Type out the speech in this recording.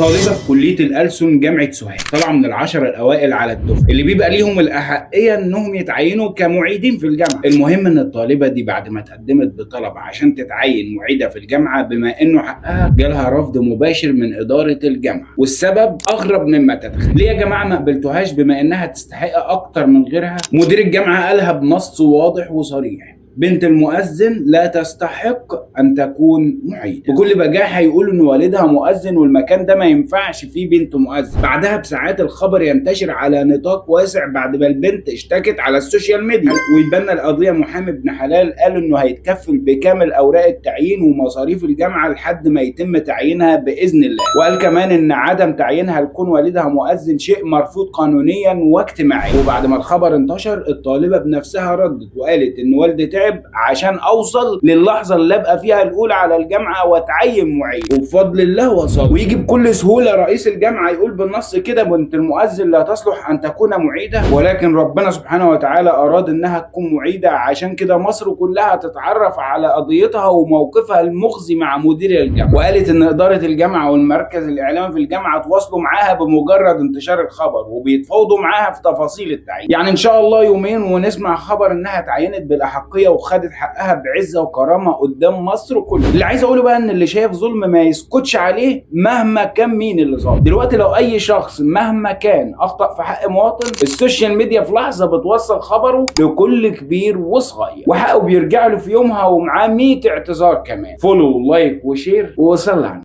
طالبة في كلية الألسن جامعة سوهاج، طالعة من ال10 الأوائل على الدفعة اللي بيبقى ليهم الأحقية إنهم يتعينوا كمعيدين في الجامعة. المهم إن الطالبة دي بعد ما تقدمت بطلب عشان تتعين معيدة في الجامعة بما إنه حقها، جالها رفض مباشر من إدارة الجامعة، والسبب أغرب مما تتخيل. ليه يا جماعة ما قبلتوهاش بما إنها تستحق أكتر من غيرها؟ مدير الجامعة قالها بنص واضح وصريح: بنت المؤذن لا تستحق أن تكون معيدة. بكل بجاحة يقولوا إن والدها مؤذن والمكان ده ما ينفعش فيه بنت مؤذن. بعدها بساعات الخبر ينتشر على نطاق واسع بعد ما البنت اشتكت على ال social media، ويتبنى القضية محامي ابن حلال قال إنه هيتكفل بكامل أوراق التعيين ومصاريف الجامعة لحد ما يتم تعيينها بإذن الله. وقال كمان إن عدم تعيينها لكون والدها مؤذن شيء مرفوض قانونيا واجتماعيا. وبعد ما الخبر انتشر الطالبة بنفسها ردت وقالت إن والدي تعب عشان اوصل للحظة اللي ابقى فيها الاولى على الجامعة واتعين معيد، وبفضل الله وصل. ويجي بكل سهولة رئيس الجامعة يقول بالنص كده: بنت المؤذن لا تصلح ان تكون معيده، ولكن ربنا سبحانه وتعالى اراد انها تكون معيده، عشان كده مصر كلها تتعرف على قضيتها وموقفها المخزي مع مدير الجامعة. وقالت ان ادارة الجامعة والمركز الاعلامي في الجامعة تواصلوا معاها بمجرد انتشار الخبر وبيتفاوضوا معاها في تفاصيل التعيين. يعني ان شاء الله يومين ونسمع خبر انها اتعينت بالاحقيه وخدت حقها بعزه وكرامة قدام مصر كله. اللي عايز اقوله بقى ان اللي شايف ظلم ما يسكتش عليه مهما كان مين اللي ظالم. دلوقتي لو اي شخص مهما كان اخطا في حق مواطن، ال social media في لحظة بتوصل خبره لكل كبير وصغير، وحقه بيرجع له في يومها ومعاه 100 اعتذار كمان. follow و like و share وصلى.